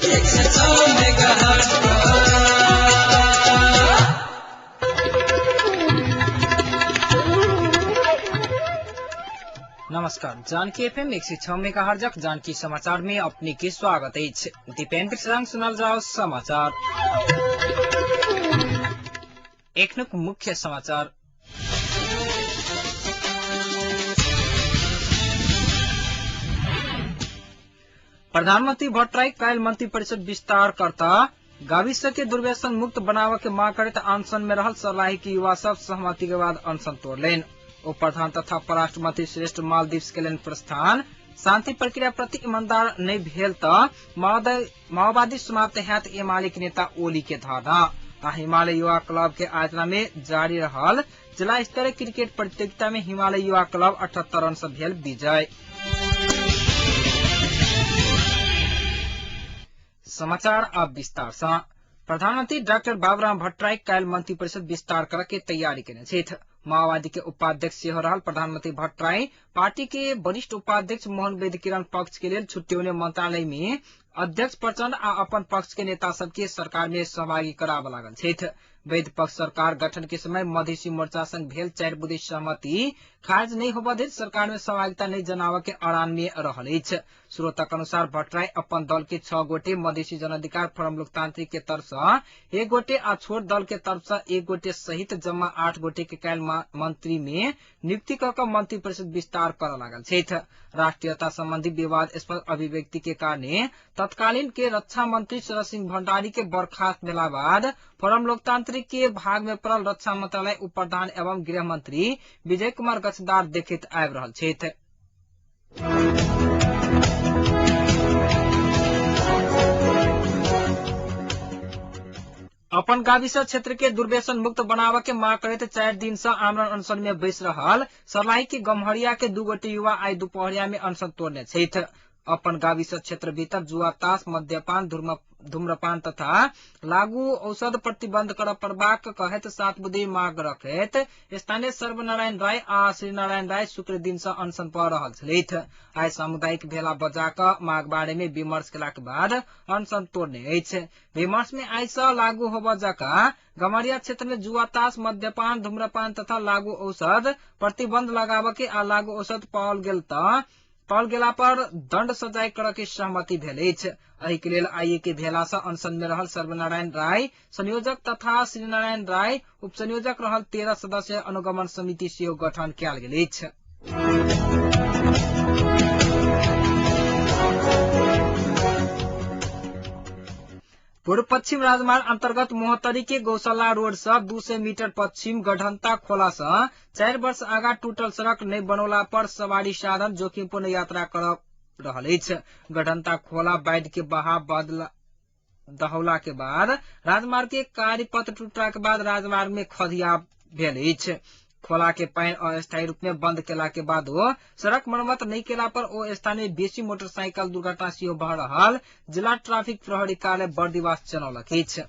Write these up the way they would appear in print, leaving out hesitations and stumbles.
106 megahertz पर। नमस्कार, Janaki FM 106 मेगाहर्जक Janaki समाचार में अपने के स्वागत अछि। दीपेंद्र संग सुनल जाओ समाचार। एखनुक मुख्य समाचार। प्रधानमंत्री भट्टराई काल्हि मंत्री परिषद विस्तार करता गाविस के दुर्व्यसन मुक्त बनाव के मांग करैत अनशन में रहल सर्लाही के युवा सब सहमति के बाद अनशन तोड़लनि। उप प्रधान तथा परराष्ट्र मंत्री श्रेष्ठ मालदीव के लेल प्रस्थान। शांति प्रक्रिया प्रति ईमानदार नहीं भेल त माओवादी समाप्त हैत एमाले के नेता ओली के धारणा। आ हिमालय युवा क्लब के आयोजना में जारी रहल जिला स्तरीय क्रिकेट प्रतियोगिता में हिमालय युवा क्लब 78 रन से भेल विजय। समाचार अब विस्तार से। प्रधानमंत्री डाक्टर बाबूराम भट्टराई काल्हि मंत्री परिषद विस्तार करे के तैयारी केने छथि। माओवादी के उपाध्यक्ष सेहो रहल प्रधानमंत्री भट्टराई पार्टी के वरिष्ठ उपाध्यक्ष मोहन वैद्य किरण पक्ष के लेल छुट्यौने मंत्रालय में अध्यक्ष प्रचंड आ अपन पक्ष के नेता सबके सरकार में सहभागी कराबऽ लागल छथि। वैद्य पक्ष सरकार गठन के समय मधेसी मोर्चा संग भेल 4 बुँदे सहमति खारिज नहीं होबऽ दैत सरकार में सहभागिता नहीं जनाबऽ के अड़ान में रहल अछि। स्रोतक अनुसार भट्टराई अपन दल के 6 गोटे, मधेसी जनअधिकार फोरम लोकतांत्रिक के तरफ से 1 गोटे आ छोट दल के तरफ से 1 गोटे सहित जम्मा 8 गोटे के काल्हि मंत्री में नियुक्ति क के मंत्री परिषद विस्तार करऽ लागल छथि। राष्ट्रीयता संबंधी विवादास्पद अभिव्यक्ति के कारण तत्कालीन के रक्षा मंत्री शरद सिंह भंडारी के बर्खास्त भेला बाद फोरम लोकतांत्रिक के भाग में पड़ल रक्षा मंत्रालय उप प्रधान एवं गृह मंत्री विजय कुमार गच्छदार देखैत आबि रहल छथि। अपन गाविसर क्षेत्र के दुर्व्यसन मुक्त बनाव के मांग करैत 4 दिन से आमरण अनशन में बैस रहल सर्लाही के गम्हरिया के 2 गोटे युवा आइ दुपहरिया में अनशन तोड़ने छथि। अपन गाविसर क्षेत्र भीतर जुआ, ताश, मद्यपान, धूम्रपान तथा लागू औषध प्रतिबंध कर पड़बाक कहैत 7 बुँदे मांग रखैत स्थानीय सर्वनारायण राय आ श्रीनारायण राय शुक्र दिन से अनशन पर रहल छलथि। आइ सामुदायिक भेला बजा क मांग बारे में विमर्श केलाक बाद अनशन तोड़ने अछि। विमर्श में आइ से लागू होबऽ जका गमरिया क्षेत्र में जुआ, ताश, मद्यपान, धूम्रपान तथा लागू औषध प्रतिबंध लगाबऽ के आ लागू औषध पाओल गेल त पाओल गेला पर दंड सजाय करऽ के सहमति भेल अछि। एहि के लेल आइए के भेला से अनशन में रहल सर्वनारायण राय संयोजक तथा श्रीनारायण राय उपसंयोजक रहल 13 सदस्य अनुगमन समिति सेहो गठन कयल गेल अछि। पूर्व पश्चिम राजमार्ग अंतर्गत मोहतरी के गौशाला रोड से 200 मीटर पश्चिम गढ़ंता खोला से 4 वर्ष आगा टूटल सड़क नहीं बनौला पर सवारी साधन जोखिमपूर्ण यात्रा कर रहल अछि। गढ़ंता खोला बाढ़ के बहाव बदला दहौला के बाद राजमार्ग के कार्यपत्र टूटला के बाद राजमार्ग में खदिया भेल अछि। खोला के पानि अस्थायी रूप में बंद केला के बाद ओ सड़क मरम्मत नहीं केला पर ओ स्थानीय बेसी मोटरसाइकिल दुर्घटना सेहो भऽ रहल जिला ट्रैफिक प्रहरी कार्यालय बर्दिवास जनौलक अछि।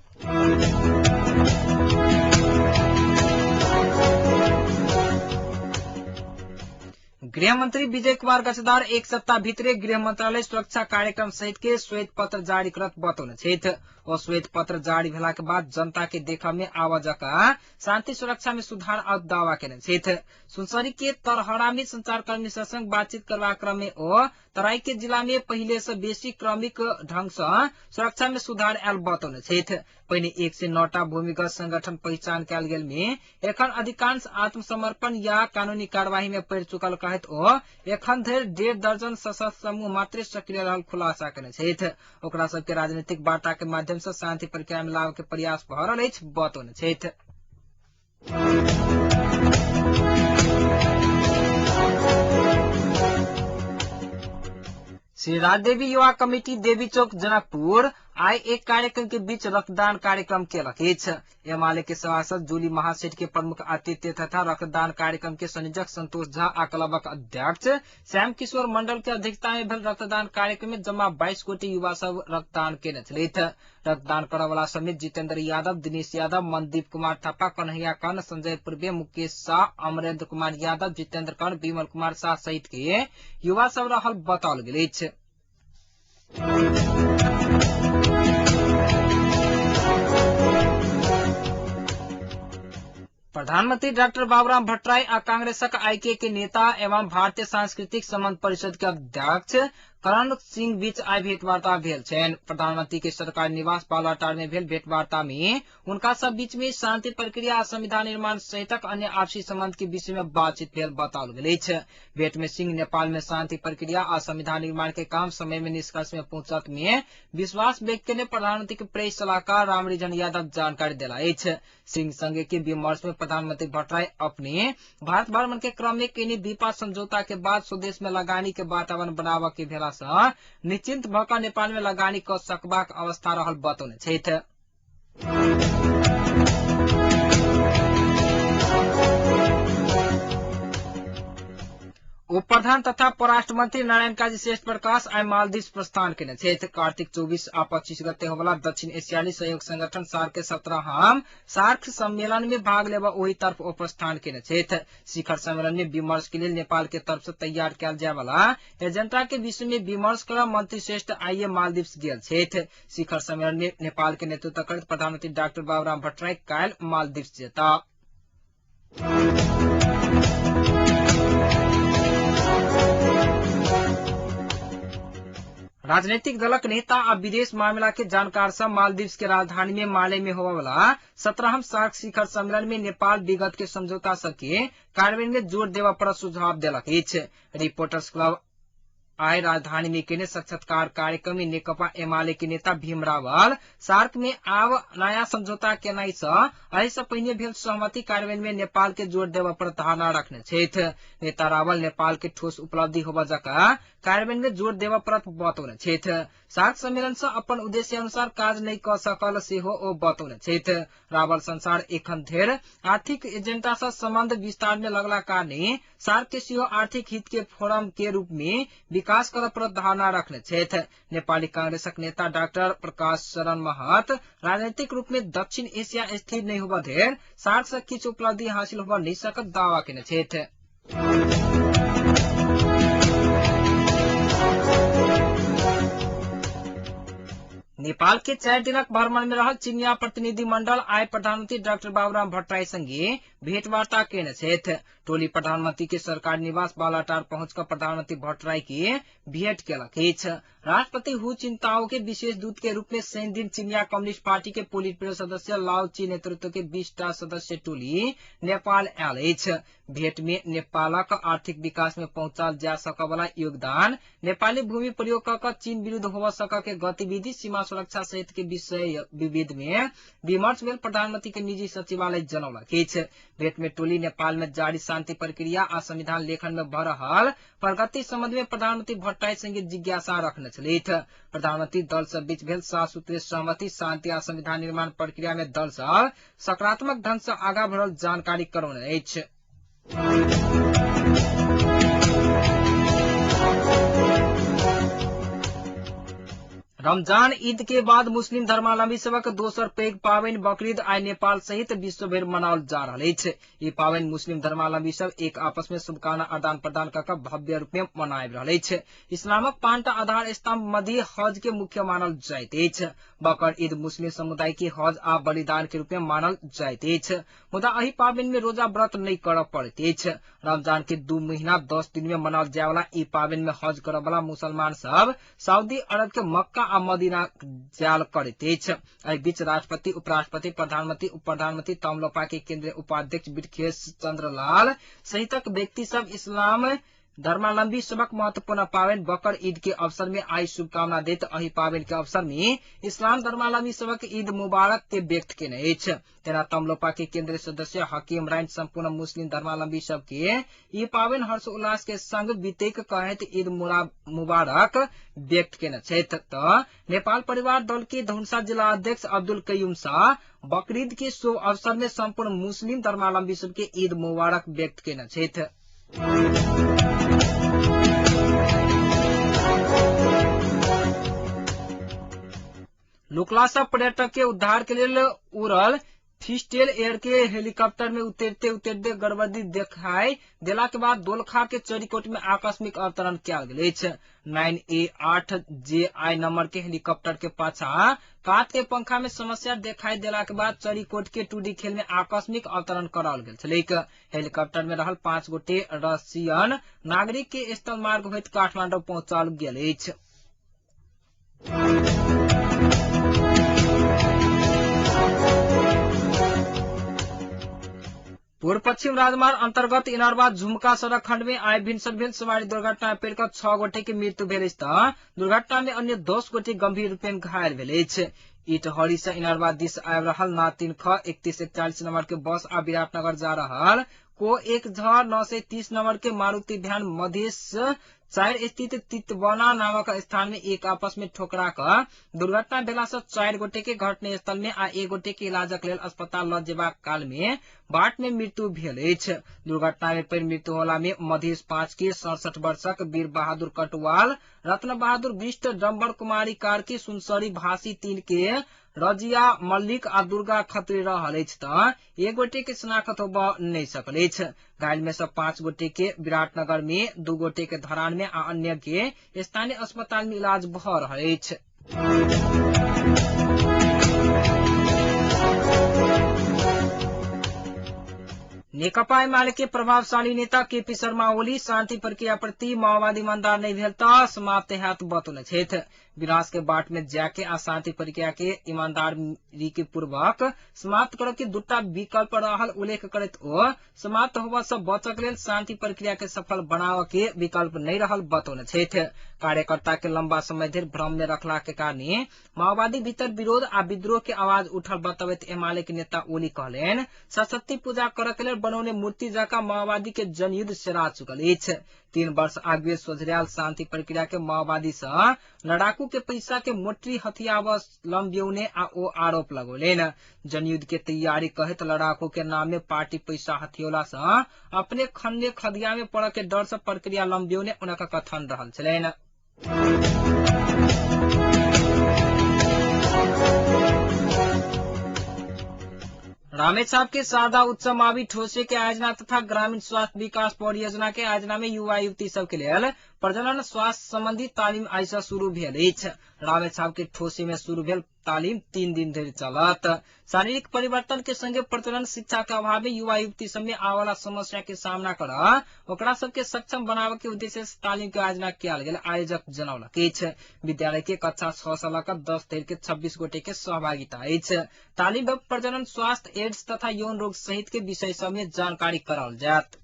गृहमंत्री विजय कुमार गच्छदार 1 सप्ताह भीतरे गृह मंत्रालय सुरक्षा कार्यक्रम सहित के श्वेत पत्र जारी करत बतौने छथि। ओ श्वेत पत्र जारी भेला के बाद जनता के देखऽ में आव जका शांति सुरक्षा में सुधार आ दावा केने छथि। सुनसरी के तरहरा में संचारकर्मी संग बातचीत करबाक क्रम में ओ तराई के जिला में पहिले से बेसी क्रमिक ढंग से सुरक्षा में सुधार आयल बतौने छथि। पहिने 109टा भूमिगत संगठन पहिचान कयल गेल में एखन अधिकांश आत्मसमर्पण या कानूनी कार्यवाही में पड़ि चुकल कहैत ओ एखन धरि 1.5 दर्जन सशस्त्र समूह मात्रे सक्रिय रहल खुलासा केने छथि। ओकरा सबके राजनीतिक वार्ता के माध्यम से शांति प्रक्रिया में लाभ के प्रयास भऽ रहल अछि बतौने छथि। श्री राजदेवी युवा कमिटी देवी चौक जनकपुर आइ एक कार्यक्रम के बीच रक्तदान कार्यक्रम केलक अछि। एमाले के सभासद जूली महासेठ के प्रमुख आतिथ्य तथा रक्तदान कार्यक्रम के संयोजक संतोष झा आ क्लबक अध्यक्ष श्याम किशोर मंडल के अध्यक्षता में भेल रक्तदान कार्यक्रम में जमा 22 गोटे युवा सब रक्तदान केने छलथि। रक्तदान करऽ वाला समेत जितेंद्र यादव, दिनेश यादव, मनदीप कुमार थापा, कन्हैया कर्ण, संजय पूर्वे, मुकेश शाह, अमरेंद्र कुमार यादव, जितेंद्र कर्ण, विमल कुमार शाह सहित के युवा सब रहल बताओल गेल अछि। प्रधानमंत्री डॉक्टर बाबूराम भट्टराई आ कांग्रेसक आईके के नेता एवं भारतीय सांस्कृतिक संबंध परिषद के अध्यक्ष करण सिंह बीच आइ भेंटवार्ता भेल छनि। प्रधानमंत्री के सरकारी निवास बालाटार में भेल भेंटवार्ता में हुनका सब बीच में शांति प्रक्रिया आ संविधान निर्माण सहितक अन्य आपसी संबंध के विषय में बातचीत भेल बताओल गेल अछि। भेंट में सिंह नेपाल में शांति प्रक्रिया आ संविधान निर्माण के काम समय में निष्कर्ष में पहुंचत में विश्वास व्यक्त केने प्रधानमंत्री के प्रेस सलाहकार रामरिजन यादव जानकारी देला अछि। सिंह संगे के विमर्श में प्रधानमंत्री भट्टराई अपने भारत भ्रमण के क्रम में केनी दीपा समझौता के बाद स्वदेश में लगानी के वातावरण बनाबऽ के भेला सँ निश्चिंत भऽ कऽ नेपाल में लगानी कऽ सकबाक अवस्था रहल बतौने छथि। उप प्रधान तथा परराष्ट्र मंत्री नारायण काजी श्रेष्ठ प्रकाश आइ मालदीव प्रस्थान केने छथि। कार्तिक 24 आ 25 गते होवला दक्षिण एशियाली सहयोग संगठन सार्क के 17हम सार्क सम्मेलन में भाग लेबऽ ओहि तरफ ओ प्रस्थान केने छथि। शिखर सम्मेलन में विमर्श के लेल नेपाल के तरफ से तैयार कयल जाय वाला एजेंडा के विषय में विमर्श कर मंत्री श्रेष्ठ आइए मालदीव गेल छथि। शिखर सम्मेलन में नेपाल के नेतृत्व करैत प्रधानमंत्री डॉक्टर बाबूराम भट्टराई काल्हि मालदीव जेता। राजनीतिक दलक नेता आ विदेश मामला के जानकार सब मालदीव के राजधानी में माले में होने वाला 17हम सार्क शिखर सम्मेलन में नेपाल विगत के समझौता सबके कार्यान्वयन में जोर देवा पर सुझाव देलक अछि। रिपोर्टर्स क्लब आइ राजधानी में केने साक्षात्कार कार्यक्रम में नेकपा एमाले के नेता भीम रावल सार्क में आब नया समझौता केनाइ सँ एहि सँ पहिने भेल सहमति कार्यान्वयन में नेपाल के जोर देबऽ पर धारणा रखने छथि। नेता रावल नेपाल के ठोस उपलब्धि होबऽ जकाँ कार्यान्वयन में जोर देबऽ पर बतौने छथि। सार्क सम्मेलन सँ अपन उद्देश्य अनुसार काज नहि कऽ सकल सेहो ओ बतौने छथि। रावल संसार एखन धरि आर्थिक एजेंडा सँ संबंध विस्तार में लगला कारणे सार्क के सेहो आर्थिक हित के फोरम के रूप में विकास करऽ पर धारणा रखने छथि। नेपाली कांग्रेसक नेता डॉक्टर प्रकाश शरण महत राजनीतिक रूप में दक्षिण एशिया स्थिर नहि होबऽ धरि सार्क सँ किछु उपलब्धि हासिल होबऽ नहि सकत दावा केने छथि। नेपाल के 4 दिनक भ्रमण में रहल चीनिया प्रतिनिधि मंडल आइ प्रधानमंत्री डॉक्टर बाबूराम भट्टराई संगे भेंटवार्ता केने छथि। टोली प्रधानमंत्री के सरकारी निवास बालाटार पहुंच कर प्रधानमंत्री भट्टराई के भेंट केलक अछि। राष्ट्रपति हु चिंताओ के विशेष दूत के रूप में शनि दिन चीनिया कम्युनिस्ट पार्टी के पोलिट ब्यूरो सदस्य लाओ ची नेतृत्व के 20टा सदस्य टोली नेपाल आयल अछि। भेंट में नेपालक आर्थिक विकास में पहुंचाल जा सकऽ वाला योगदान, नेपाली भूमि प्रयोग कऽ चीन विरुद्ध होबऽ सकऽ के गतिविधि, सीमा सुरक्षा सहित के विषय विविध में विमर्श भेल प्रधानमंत्री के निजी सचिवालय जनौलक अछि। भेंट में टोली नेपाल में जारी शांति प्रक्रिया आ संविधान लेखन में भऽ रहल प्रगति संबंध में प्रधानमंत्री भट्टराई संगे जिज्ञासा रखने छलथि। प्रधानमंत्री दल सब बीच भेल 7 सूत्रीय सहमति शांति आ संविधान निर्माण प्रक्रिया में दल सब सकारात्मक ढंग से आगा बढ़ल जानकारी करौने अछि। रमजान ईद के बाद मुस्लिम धर्मावलंबी सबक दोसर पैघ पाबनि बकरीद आइ नेपाल सहित विश्व भरि मनाओल जा रहल अछि। ई पाबनि मुस्लिम धर्मावलंबी सब एक आपस में शुभकामना आदान प्रदान कऽ भव्य रूप में मनाबि रहल अछि। इस्लामक 5टा आधार स्तंभ मध्य हज के मुख्य मानल जाइत अछि। बकर ईद मुस्लिम समुदाय के हज आ बलिदान के रूप में मानल जाइत अछि, मुदा एहि पाबनि में रोजा व्रत नहि करऽ पड़ैत अछि। रमजान के 2 महीना 10 दिन में मनाओल जाय वाला ई पाबनि में हज करऽ वाला मुसलमान सब सऊदी अरब के मक्का आ मदीना जायल करैत अछि। एहि बीच राष्ट्रपति, उपराष्ट्रपति, प्रधानमंत्री, उप प्रधानमंत्री, तमलोपा के केंद्रीय उपाध्यक्ष बिरखेश चंद्रलाल सहितक व्यक्ति सब इस्लाम धर्मावलंबी सबक महत्वपूर्ण पाबनि बकर ईद के अवसर में आई शुभकामना दैत एहि पाबनि के अवसर में इस्लाम धर्मावलंबी सबक ईद मुबारक के व्यक्त केने अछि। तेना तमलोपा के केंद्रीय सदस्य हकीम राइन संपूर्ण मुस्लिम धर्मावलंबी सबके ई पाबनि हर्षोल्लास के संग बीतेक कहैत ईद मुबारक व्यक्त केने छथि। त नेपाल परिवार दल के धनुषा जिला अध्यक्ष अब्दुल कयूम शाह बकरीद के शुभ अवसर में संपूर्ण मुस्लिम धर्मावलंबी सबके ईद मुबारक व्यक्त केने छथि। लुकला सँ पर्यटक के उद्धार के लेल उड़ल फिस्टेल एयर के हेलीकॉप्टर में उतरते उतरते गड़बड़ी देखाई देला के बाद दोलखा के चरीकोट में आकस्मिक अवतरण कयल गेल अछि। 9A8JI number के हेलीकॉप्टर के पाछा कात के पंखा में समस्या देखाई देला के बाद चरीकोट के टूडी खेल में आकस्मिक अवतरण कराओल गेल छलैक। हेलीकॉप्टर में रहल 5 गोटे रशियन नागरिक के स्थल मार्ग होइत काठमांडू पहुंचाओल गेल अछि। पूर्व पश्चिम राजमार्ग अंतर्गत इनारवा झुमका सड़क खंड में आइ भिनसर भेल सवारी दुर्घटना में पड़ि कऽ 6 गोटे के मृत्यु भेल अछि तऽ दुर्घटना में अन्य 10 गोटे गंभीर रूप में घायल भेल अछि। इटहरी से इनारवा दिस आबि रहल ना 3 ख 3141 नंबर के बस आ विराटनगर जा रहल को 1 झ 930 नंबर के मारुति भ्यान मधेश 4 स्थित तितवना नामक स्थान में एक आपस में ठोकरा कऽ दुर्घटना भेला से 4 गोटे के घटनास्थल में आ 1 गोटे के इलाजक लेल अस्पताल ल जेबाक काल में बाट में मृत्यु भेल अछि। दुर्घटना में पड़ि मृत्यु होला में मधेश 5 के 67 वर्षक वीर बहादुर कटवाल, रत्न बहादुर बिष्ट, डम्बर कुमारी कार्की, सुनसरी भाषी 3 के रजिया मल्लिक आ दुर्गा खत्री रहल अछि तऽ 1 गोटे के शनाखत होबऽ नहि सकल अछि। घायल में से 5 गोटे के विराटनगर में, 2 गोटे के धरान में आ अन्य के स्थानीय अस्पताल में इलाज भऽ रहल अछि। नेकपा एमाले के प्रभावशाली नेता केपी शर्मा ओली शांति प्रक्रिया प्रति माओवादी ईमानदार नहीं भेल तऽ समाप्त हैत बतौने छथि। विनाश के बाट में जाके आ शांति प्रक्रिया के ईमानदारी के पूर्वक समाप्त करऽ के दूटा विकल्प रहल उल्लेख करैत ओ समाप्त होबऽ से बचक लेल शांति प्रक्रिया के सफल बनाबऽ के विकल्प नहीं रहल बतौने छथि। कार्यकर्ता के लंबा समय धरि भ्रम में रखला के कारण माओवादी भीतर विरोध आ विद्रोह के आवाज उठल बतबैत एमाले के नेता ओली कहलनि, सरस्वती पूजा करऽ के लेल बनौने मूर्ति जकाँ माओवादी के जनयुद्ध सेरा चुकल अछि। 3 वर्ष आगुए सोझरायल शांति प्रक्रिया के माओवादी सँ लड़ाकू के पैसा के मोटरी हथियाब लम्बियौने आ ओ आरोप लगौलनि। जनयुद्ध के तैयारी कहैत लड़ाकू के नाम में पार्टी पैसा हथियोला सँ अपने खन्ने खदिया में पड़ऽ के डर से प्रक्रिया लम्बियौने उनका कथन रहल छलनि। रामेछाप के शारदा उच्च मावी ठोसे के आयोजना तथा ग्रामीण स्वास्थ्य विकास परियोजना के आयोजना में युवा युवती सब के लेल प्रजनन स्वास्थ्य संबंधी तालीम आइ से शुरू भेल अछि। रामेछाप के ठोसे में शुरू भेल तालीम 3 दिन धरि चलत। शारीरिक परिवर्तन के संगे प्रजनन शिक्षा के अभाव में युवा युवती सब में आवाला समस्या के सामना कर ओकरा सबके सक्षम बनावे के उद्देश्य से तालीम के आयोजना कयल गेल आयोजक जनौलक अछि। विद्यालय के कक्षा 6 से लऽ कऽ 10 धरि के 26 गोटे के सहभागिता अछि। तालीम में प्रजनन स्वास्थ्य, एड्स तथा यौन रोग सहित के विषय सब में जानकारी कराओल जायत।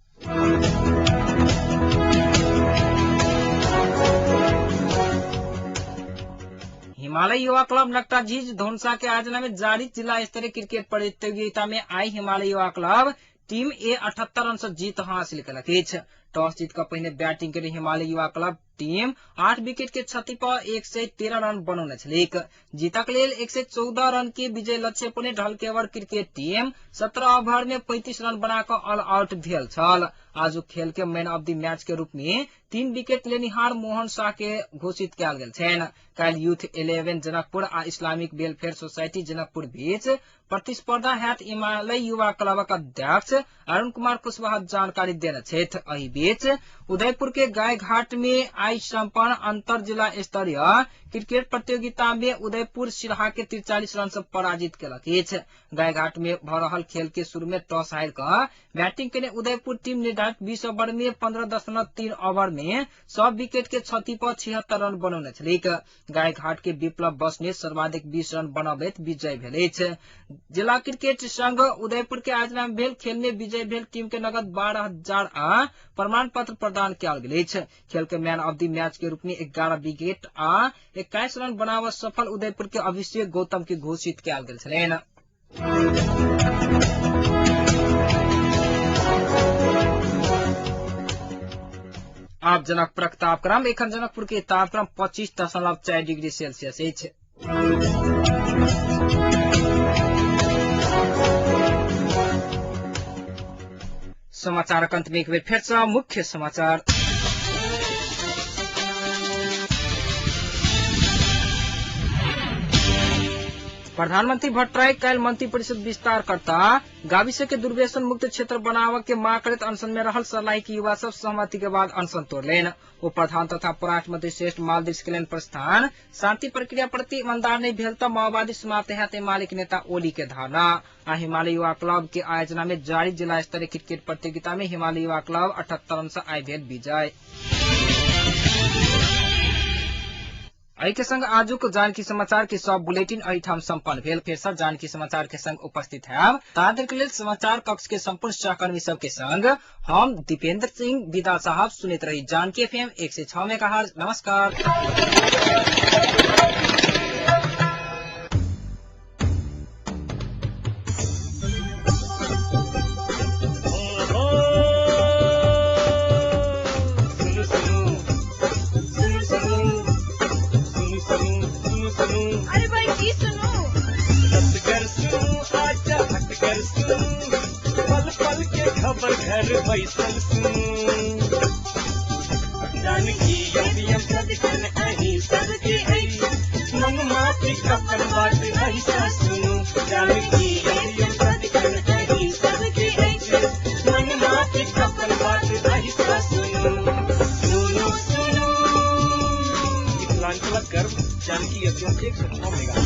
हिमालय युवा क्लब नक्टाझीज धौनसा के आयोजना में जारी जिला स्तरीय क्रिकेट प्रतियोगिता में आई हिमालय युवा क्लब टीम ए 78 रन से जीत हासिल केलक अछि। टॉस जीत कऽ पहिने बैटिंग केने हिमालय युवा क्लब टीम 8 विकेट के क्षति पर 113 रन बनौने छलैक। जीतक लेल 114 रन के विजय लक्ष्य पुने ढलकेवर क्रिकेट टीम 17 ओवर में 35 रन बना कऽ ऑल आउट भेल छल। आजुक खेल के मैन ऑफ the match के रूप में 3 विकेट लेनिहार मोहन शाह के घोषित कयल गेल छनि। काल्हि यूथ 11 जनकपुर आ इस्लामिक वेलफेयर सोसाइटी जनकपुर बीच प्रतिस्पर्धा हैत। हिमालय युवा क्लबक अध्यक्ष अरुण कुमार कुशवाहा जानकारी देने छथि। एहि बीच उदयपुर के गायघाट में आई संपन्न अंतर जिला स्तरीय क्रिकेट प्रतियोगिता में उदयपुर सिरहा के 43 रन से पराजित केलक अछि। गायघाट में भऽ रहल खेल के शुरू में टॉस हारि कऽ बैटिंग केने उदयपुर टीम निर्धारित 20 ओवर में 15.3 ओवर में सब विकेट के क्षति पर 76 रन बनौने छलैक। गायघाट के विप्लव बस्नेत सर्वाधिक 20 रन बनबैत विजय भेल अछि। जिला क्रिकेट संघ उदयपुर के आयोजना में भेल खेल में विजय भेल टीम के नगद 12,000 आ प्रमाण पत्र प्रदान कयल गेल अछि। खेल के मैन ऑफ the match के रूप में 11 विकेट आ 21 रन बनाव सफल उदयपुर के अभिषेक गौतम के घोषित कयल गेल छलनि। आप जनकपुरक तापक्रम एखन जनकपुर के तापक्रम 25.4 डिग्री सेल्सियस अछि। समाचारक अंत में एक बेर फेर सँ मुख्य समाचार। प्रधानमंत्री भट्टराई काल्हि मंत्री परिषद विस्तार करता गाविस के दुर्व्यसन मुक्त क्षेत्र बनाव के मांग करैत अनशन में रहल सर्लाही के युवा सब सहमति के बाद अनशन तोड़लनि। उप प्रधान तथा परराष्ट्र मंत्री श्रेष्ठ मालदीव के लेल प्रस्थान। शांति प्रक्रिया प्रति ईमानदार नहीं भेल त माओवादी समाप्त हैत एमाले के नेता ओली के धारणा। आ हिमालय युवा क्लब के आयोजना में जारी जिला स्तरीय क्रिकेट प्रतियोगिता में हिमालय युवा क्लब 78 रन से आइ भेल विजय। एहि के संग आजुक जानकी समाचार के सब बुलेटिन एहिठाम संपन्न भेल। फेर सब जानकी समाचार के संग उपस्थित हैब। ताधरि के लेल समाचार कक्ष के संपूर्ण सहकर्मी सबके संग हम दीपेंद्र सिंह विदा साहब सुनैत रही जानकी एफएम 106 मेगाहर्ट्ज। नमस्कार। अरे भाई की सुनू? सुनू आजा हटकर सुनू, पल पल के खबर घर बैसल सुनू। जानकी एफएम सदिखन अहीं सबके अछि, मन माफिक अपन बात अहिसा सुनू। जानकी एफएम सदिखन अहीं सबके अछि, मन माफिक अपन बात अहिसा सुनू। सुनू सुनू मिथिलांचलक गर्व जानकी एफएम 106 मेगा।